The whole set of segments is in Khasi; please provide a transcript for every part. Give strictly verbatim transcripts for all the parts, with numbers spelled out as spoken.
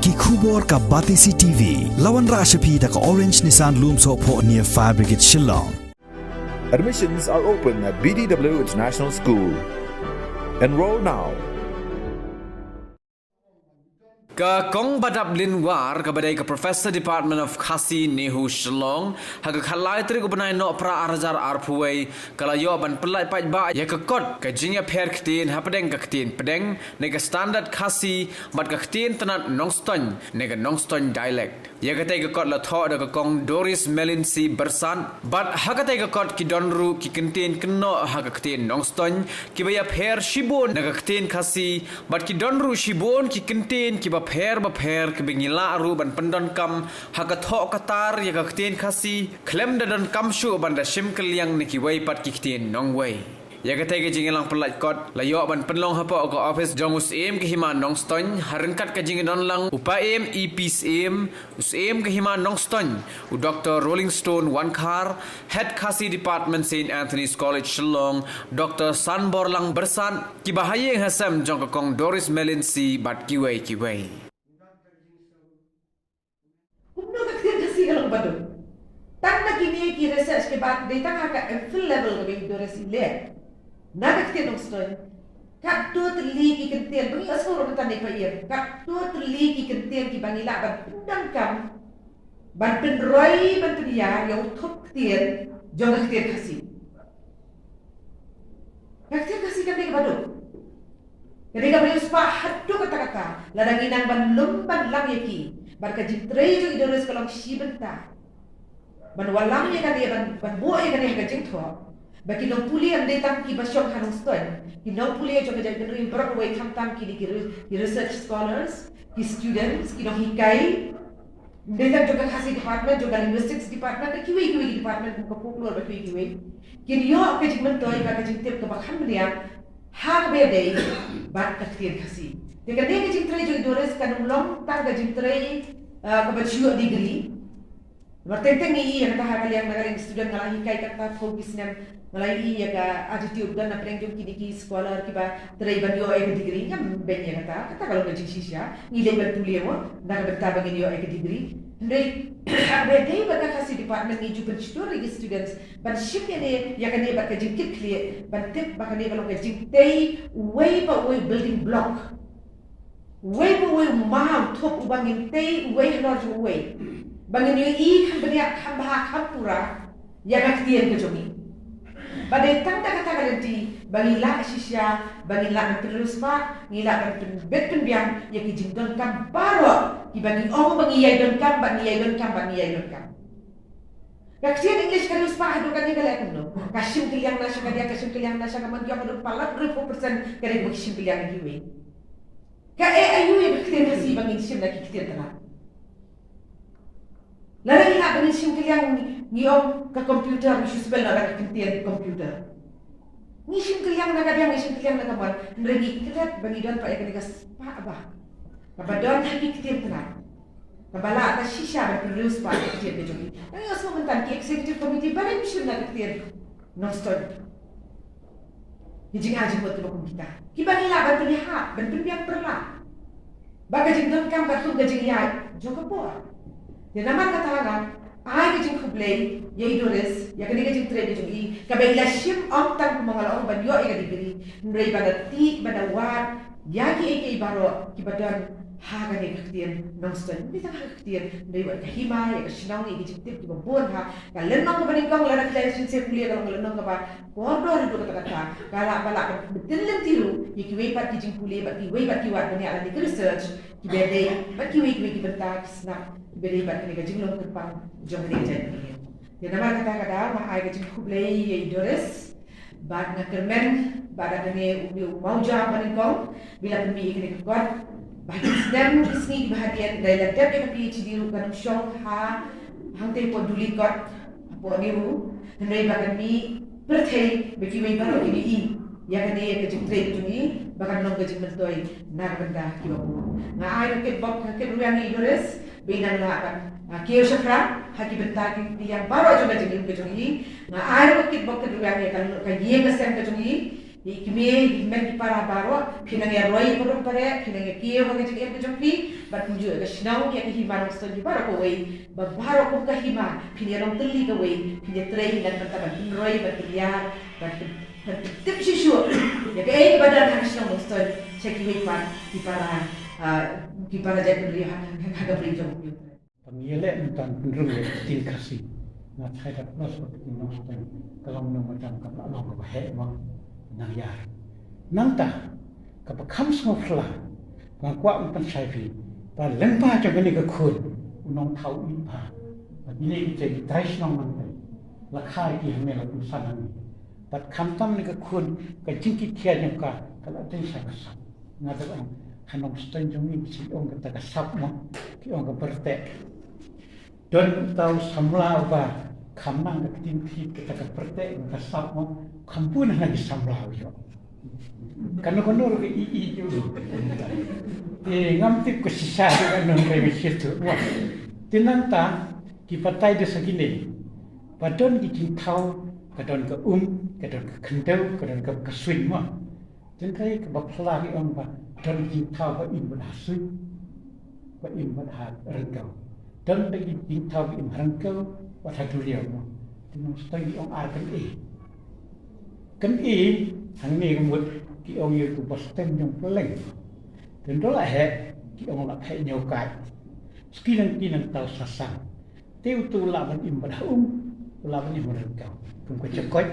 Ki khubor ka Batesi T V. La wanrah sha phi da ka Orange Nissan Lumsohphoh near Fire Brigade Shillong. Admissions are open at B D W International School. Enroll now. Ka Kong Badap Lynwar, kaba dei ka Professor Department of Khasi, NEHU, Shillong, ha ka khatlai tarik u bnai Nohprah ar hajar arphew wei, ka la ïoh ban pyllait paidbah ïa ka kot ka jingïapher ktien hapdeng ka ktien pdeng ne ka Standard Khasi bad ka ktien tnat Nongstoiñ ne ka Nongstoiñ dialect. Ïa katei ka kot la thoh da ka Kong Doris Melincy Byrsat, bad ha katei ka kot ki don ruh ki kyntien kynnoh ha ka ktien Nongstoiñ kiba ïapher shibun na ka ktien Khasi, bad ki don ruh shibun ki kyntien kiba pher bapher kiba ngi lah ruh ban pyndonkam ha ka thoh ka tar ïa ka ktien Khasi, khlem da donkam shuh ban da shim kylliang na kiwei pat ki ktien nongwei. Ïa katei ka jingïalang pyllait kot la ïoh ban pynlong hapoh ka ophis jong u Syiem ka Hima Nongstoiñ, ha ryngkat ka jingdonlang u Paiem E P Syiem, u Syiem ka Hima Nongstoiñ, u Doktor Rolling Stone Wankhar, Head Khasi Department, Saint Anthony's College Shillong, Doktor Sanborlang Byrsat, kiba ha ïing ha sem jong ka Kong Doris Melincy bad kiwei kiwei. Kumno ka ktien Khasi ka long baduk? Tang na kine ki research kiba dei tang ha ka M.Phil level kaba i Doris i leh na ka ktien Nongstoiñ. Katto tylli ki kyntien, ba ngi ïohsngew ruh mynta ne Paiem, katto tylli ki kyntien kiba ngi lah ban pyndonkam, ban pynroi, ban pynïar ïa u thup ktien jong ka ktien Khasi. Ka ktien Khasi kam dei kaba duk. Ka dei kaba riewspah haduh katta katta, lada ngi nang ban lum ban lang ïa ki. Bad ka jingtrei jong i Doris ka long shi bynta. Ban wallam ïa kane, ban, ban buh ïa kane ha ka jingthoh, ba ki nongpule ym dei tang kiba shong ha Nongstoiñ. Ki nongpule jong ka jaitbynriew baroh kawei, khamtam kine ki re-, ki research scholars, ki students, ki nonghikai, ym dei tang jong ka Khasi department, jong ka linguistics department, bad kiwei kiwei ki department kum ka folklore bad kiwei kiwei. Kin ïoh ka jingmyntoi bad ka jingtip kaba kham bniah ha kaba ïadei bad ka ktien Khasi. Te kane ka jingtrei jong i Doris kan ym long tang ka jingtrei, eh, kaba shu ïoh degree. Namar teng teng ngi i ïa kata ha ka liang, na ka liang student nga la hikai kata phew ki snem, nga la i ïa ka attitude don na pdeng jong kine ki scholar kiba trei ban ïoh ïa ka degree, ngam beiñ ïa kata, kata ka long ka jingshisha, ngi leit ban pule mo na ka bynta ba ngin ïoh ïa ka degree. Hynrei ha kaba ïadei bad ka Khasi department ngi ju pynshitom ïa ki students ban shim ïa kane, ïa kane bad ka jingkitkhlieh, ban tip ba kane ka long ka jingtei uwei pa uwei, building block. Uwei pa uwei u maw thup uba ngin tei uwei halor jong uwei. Ba ngin ïohi kham bniah, kham bha, kham pura ïa ka ktien ka jong ngi. Ba dei tang da kata ka lynti ba ngi lah shisha, ba ngi lah ban pynriewspah, ngi lah ban pynbit pynbiang ïa ki jingdonkam baroh kiba ngi ong ba ngi ïai donkam, ba ngi ïai donkam, ba ngi ïai donkam. Ka ktien English ka riewspah haduh kane ka leh kumno? Ka shim kylliang na sha kadiang, ka shim kylliang na sha kamon, ïoh haduh palat hynriew phew percent ka dei ba ki shim kylliang na kiwei. Kaei aïu ïa ka ktien Khasi ba ngin shim na ki ktien tnat? Lada ngi lah ba ngin shim kylliang, ngi ong ka computer, ngi shu spell na ka ktien computer. Ngi shim kylliang na kadiang, ngi shim kylliang na kamon, hynrei ngi klet ba ngi don pat ïa kane ka spah ba kaba don ha ki ktien tnat. Kaba lah ka shisha ban pynriewspah ïa ka ktien ka jong ngi. Ngi ïohsngew mynta ki executive committee balei ym shim na ka ktien Nongstoiñ. Ki jingai jingmut kiba kum kita, kiba ngi lah ban pynïahap, ban pynbiang pyrshah. Ba ka jingdonkam ka kum ka jingïaid jong ka por. Te namar kata nga ai ka jingkhublei ïa i Doris ïa kane ka jingtrei ka jong i, kaba i la shim ym tang kumba nga la ong ban ïoh ïa ka degree, hynrei ba la tih, ba la wad ïa kiei kiei baroh kiba don ha kane ka ktien Nongstoiñ. Ym dei tang ha ka ktien, hynrei wat ka hima, ïa ka shnong, ïa ka jingtip kiba bun ha ka lynnong kaba nyngkong. Lada phi la ïa shu pule, ka long ka lynnong kaba kordor haduh katta katta. Ka lah ba lah ban pynbeit lynti ruh ïa kiwei pat ki jingpule bad kiwei pat ki wad bniah lane ki research kiba dei bad kiwei kiwei ki bynta ki snap kiba dei bad kane ka jinglong kyrpang jong kane ka jaitbynriew. Te namar kata ka daw nga ai ka jingkhublei ïa i Doris. Bad nga kyrmen ba da kane u, u mawjam ba nyngkong ba i la pynmih ïa kane ka kot, ba ha ki snem ki sngi kiba hadien da i la dep ïa ka PhD ruh kan ym shong ha hangtei hapoh Dooly Court hapoh NEHU, hynrei ba kan mih pyrthei ba kiwei baroh kin ïohi ïa kane ka jingtrei ka jong i, ba kan long ka jingmyntoi na ka bynta kiba bun. Nga ai ruh ka kitbok, ka kitrwiang ïa i Doris ba i nang lah ban, ah, kiew shaphrang ha ki bynta ki, ki liang baroh jong ka jingim ka jong i. Nga ai ruh ka kitbok, ka kitrwiang ïa ka, ka ïing ka sem ka jong i. Ïa i kmie, i kmen ki para baroh, phi nang ïa roi baroh bareh, phi nang ïa kiew ha ka jingim ka jong phi, bad kumjuh ïa ka shnong, ïa ka hima Nongstoiñ hi baroh kawei, ba baroh kum ka hima, phin ïa long tylli kawei, phin ïa trei, lane ban, ban pynroi, ban pynïar, ban pyn-, ban pyntip shuh shuh ïa kaei kaba don ha ka shnong Nongstoiñ sha kiwei pat ki para, ah, ki para jaitbynriew ha, ha, ha ka bri jong u. Tang ïaleh mynta pynrung ïa ka ktien Khasi. Nga tharai da plus ba ka ktien Nongstoiñ ka long na ka madan kaba la long kaba heh ma nang ïar. Nangta kaba kham sngewphylla, nga kwah ban pynshai phi ba lyngba jong kane ka khun u Nongthaw u ïeit bha. Ba kine ki jait trai shnong nangta la kha ïa ki hangne, la pynsan hangne. Bad khamtam ne ka khun, ka jingkitkhia jong ka ka la dei sha ka sap. Nga da ong ha Nongstoiñ jong ngi ki ong kata ka sap mo, ki ong ka pyrteh. Don uta u samla uba kham nang ka ktien thied kata ka pyrteh, ka sap mo, kham bun ha ki samla u ïoh. Kano kano ruh ka i i ju. Te ngam tip ka shisha ruh kano ka i shisha ruh. Te nangta ki batai da sa kine. Ba don ki jingthaw, ka don ka um, ka don ka khyndew, ka don ka, ka suiñ mo. Tynrai kaba phylla ki ong ba don ki jingthaw ba im bad ha suiñ, ba im bad ha ryngkew. Don ki jingthaw ba im ha ryngkew bad ha duriaw mo. Te Nongstoiñ ki ong ar kane. Kane hangne ka mut ki ong ïa u ba stem jong Pylleng. Te ynda la heh ki ong la heh ñiewkai. Ski nang ki nang taw sasang. Te utu u lah ban im bad ha um, u lah ban im bad ha ryngkew. Kum ka jakoit,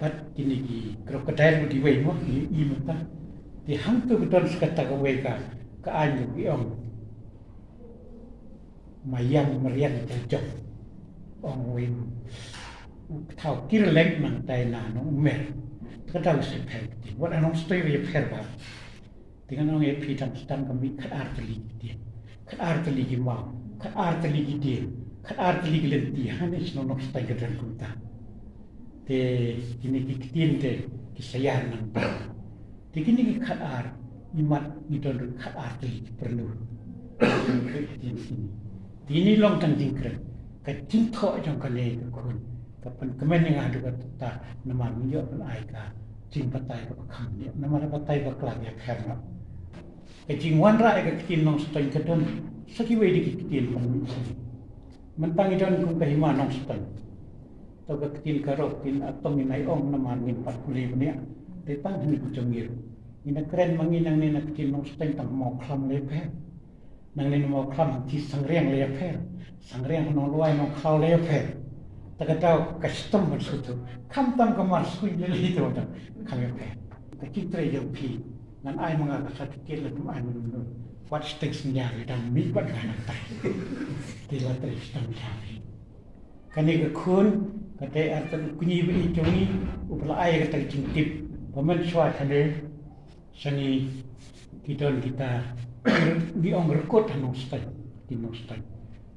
bad kine ki crocodile bad kiwei mo, ki i mynta. Te hangtu ka don sa kata kawei ka, ka aiñ ki ong. Maïan marian ka jong. Ong wei. U thaw Kirleng nangtai na Nongmer. Ka dang sa pher. Wat ha Nongstoiñ ïa pher ba. Te ngan ong ïa phi tang sdang ka mih khat ar tylli ki dieng, khat ar tylli ki maw, khat ar tylli ki dieng, khat ar tylli ki lynti, hangne shnong Nongstoiñ ka don kumta. Te kine ki ktien te ki sa ïar nangta. Te kine ki khat ar, imat ngi don ruh khat ar tylli ki pyrnur. Ki ktien kine. Te ine long tang jingkren, ka jingthoh jong kane ka khun ka pynkmen ïa nga haduh katta, namar ngin ïoh ban ai ka jingbatai kaba kham bniah, namar batai bakla ïapher noh. Ka jingwanrah ïa ka ktien Nongstoiñ ka don sa kiwei de ki ktien ban mih sha. Mynta ngi don kum ka hima Nongstoiñ. To ka ktien Garo, ktien Atong ngin ai ong namar ngin pat pule bniah. Te tang hangne ka jong ngi ruh. Ngin ïa kren ma ngi nangne na ktien Nongstoiñ tang Mawkhlam la ïapher. Nangne na Mawkhlam hangtei Sangriang la ïapher. Sangriang Nonglwai Nongkhlaw la ïapher. Ta ka daw ka shitom ban sngewthuh. Khamtam ka mar suiñ lei lei te wan kham ïapher. Ka jingtrei jong phi. Ngan ai ma nga ka certificate lane ym ai ma nga. Wat sting synñiar lei dang mih bad nga nangtai. Te la trei shitom sha phi. Kane ka khun ka dei artat u kñi ba ïeit jong ngi uba la ai kata ka jingtip ba mynshuwa kane sha ngi ki don kita ngi ong rkut ha Nongstoiñ, ki Nongstoiñ.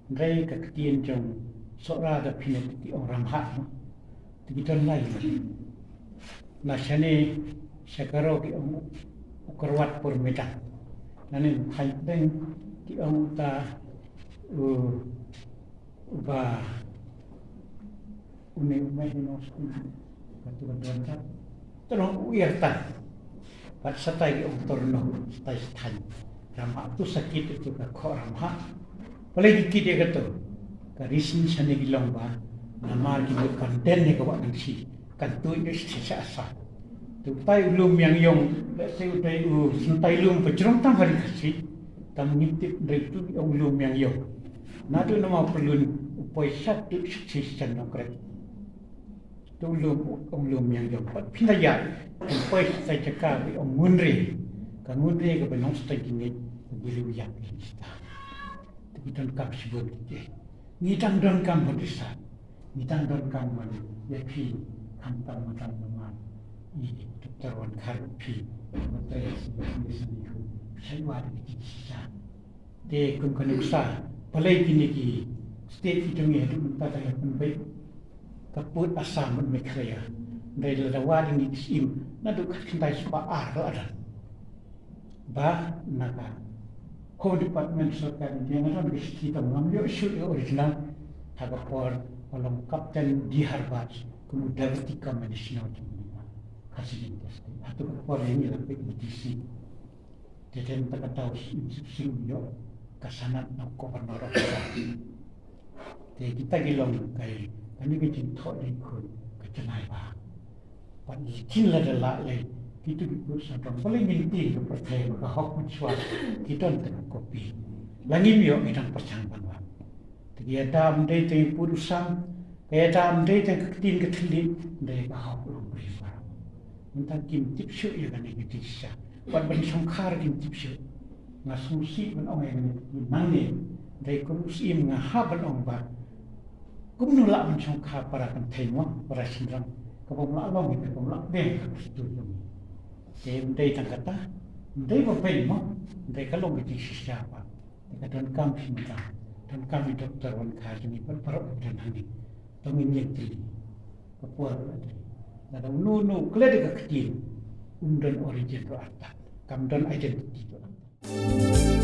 Hynrei ka ktien jong Sohra da phi ne ki ong ramhah mo. Te ki don lai mo. Na shane sha Garo ki ong u kyrwat por medang. Nane Thaiñ Pdeng ki ong uta u uba une u mei Nongstoiñ. Katu ka don ka. Te long u ïarta. Bad shatai ki ong Torno, shatai Thaiñ. Ramhah tu sa kit tu ka khoh ramhah. Balei ki kit ïa katu? Ka reason shane ki long ba namar ki mut ban den ïa ka wah kan shi. Kan tuid ïa shi sha sha. Tu tai u lum Miangyong, lehse u tai u syntai lum ba jrong tam ha ri Khasi. Tam ngin tip dei tu u lum Miangyong. Naduh na Mawpyllun u poi sha tu shi sha Nongkrek. Tu u lum, u lum Miangyong. Pat phin da ïaid, u poi sha jaka ba ong Ngunre. Ka Ngunre kaba Nongstoiñ ki ngeit, ka Giliw ïap ki sha. Te ki donkam shibun ki. Ngi dang donkam ban risat. Ngi dang donkam ban ïa phi khamtam ma dang ma man. I doktor wan khar phi. Ma trei si ba phi sa ni hu. Shai wa da ki shisha. Te kum ka nuksa. Balei kine ki state ki jong ngi haduh mynta dang ïa pynbeit. Ka pud Assam bad Meghalaya. Dei lada wad ïa ngi ki syiem naduh khatkhyndai spah ar ka la dang. Ba na ka Home Department sorkar India nga don ka shithi tang ngam ïoh shuh ïa original ha ka por ba long Captain D. Harbach kum u Deputy Commissioner of India. President ka state. Hato ka por ïa ngi la peit na D C. Te ten ta ka taw im sip sing ïoh ka sanad na governor of the state. Te kita ki long kai kane ka jingthoh jingkhun ka jngai ba. Pat ngi kin la da lah lei kitu ki put sa dong balei ngin tieng ka pyrthei ba ka hok mynshuwa ki don tang ka kopi. La ngim ïoh ngi dang pyrshang ban wan. Te ki ïa dam dei tang put u sam ka ïa dam dei tang ka ktien ka thylliej dei ka hok u briew ba. Mynta kim tip shuh ïa kane ka jingshisha. Wat ban shongkha kim tip shuh. Nga sngewsih ban ong ïa kane ka nangne. Dei ka ruh syiem nga hap ban ong ba kumno lah ban shongkha para kynthei mo para shynrang. Ka bym lah long ïa ka bym lah beng ka kstul jong ngi. Te ym dei tang kata. Ym dei ba beng mo. Ym dei ka long ka jingshisha ba. Te ka donkam shi mynta. Donkam i doktor wan kha jong ngi bad baroh ki don hangne. To ngin ïeng tylli. Ka por ka dei. Lada uno uno u klet ïa ka ktien um don origin ruh artat. Kam don identity ruh artat.